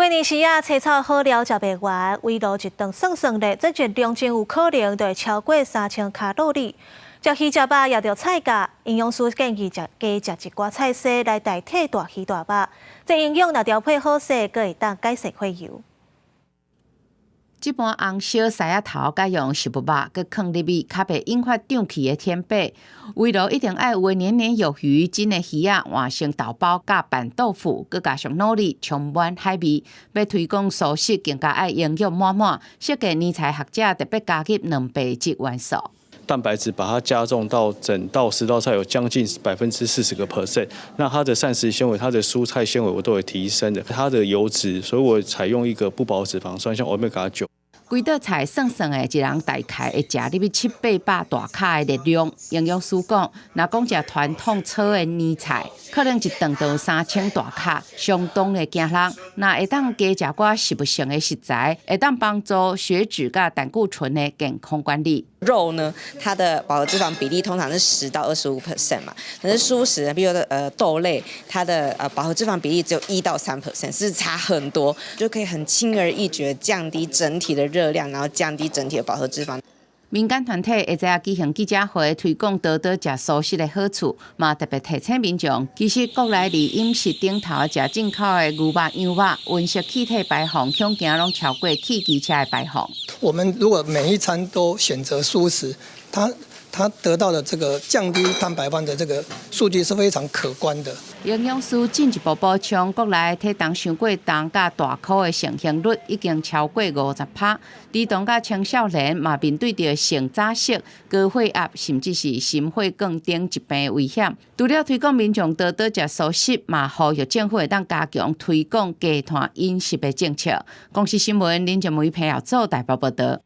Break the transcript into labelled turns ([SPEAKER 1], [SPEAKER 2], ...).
[SPEAKER 1] 過年時啊，青草好料食袂完，圍爐一頓算算咧，這熱量真有可能就會超過3000卡路里。食魚食肉也著菜價，營養師建議食加食一寡菜絲來代替大魚大肉。這營養若調配好勢，閣會當改善血油。
[SPEAKER 2] 這盤紅燒獅仔頭，佮用食物肉，閣囥入去，較袂引發脹氣的天白。圍爐一定愛有的年年有餘，蒸的魚仔換成豆包佮拌豆腐，閣加上努力充滿海味。欲推廣素食，更加愛營養滿滿。設計年菜學者特別加入蛋白質元素。
[SPEAKER 3] 蛋白質把它加重到整道10道菜有將近40%個 percent，那它的膳食纖維、它的蔬菜纖維我都會提升的，它的油脂，所以我採用一個不飽和脂肪酸，像歐米伽9。
[SPEAKER 2] 規道菜算算的，一人大概會食入去七八百大卡的熱量。營養師講，若講食傳統炒的年菜，可能一頓就3000大卡，相當的驚人。若會當加食寡食物性的食材，會當幫助血脂佮膽固醇的健康管理。
[SPEAKER 4] 肉呢，它的飽和脂肪比例通常是10到25% 嘛，可是蔬食，比如說豆類，它的飽和脂肪比例只有1到3%，是差很多，就可以很輕而易舉降低整體的熱量，然後降低整體的飽和脂肪。
[SPEAKER 2] 民間團體會知影舉行記者會，推廣多多食素食的好處，嘛特別提醒民眾，其實國內佇飲食頂頭食進口的牛肉、羊肉，溫室氣體排放恐驚攏超過汽機車的排放。
[SPEAKER 5] 我們如果每一餐都選擇蔬食，它得到的這個降低碳排放的這個數據是非常可觀的。
[SPEAKER 2] 營養師進一步補充，國內體重傷過重佮大箍的盛行率已經超過50%，兒童佮青少年嘛面對著性早熟、高血壓，甚至是心血管等疾病危險。除了推廣民眾多多食素食，嘛呼籲政府會當加強推廣低碳飲食的政策。公視新聞林靜梅彭耀祖台北報道。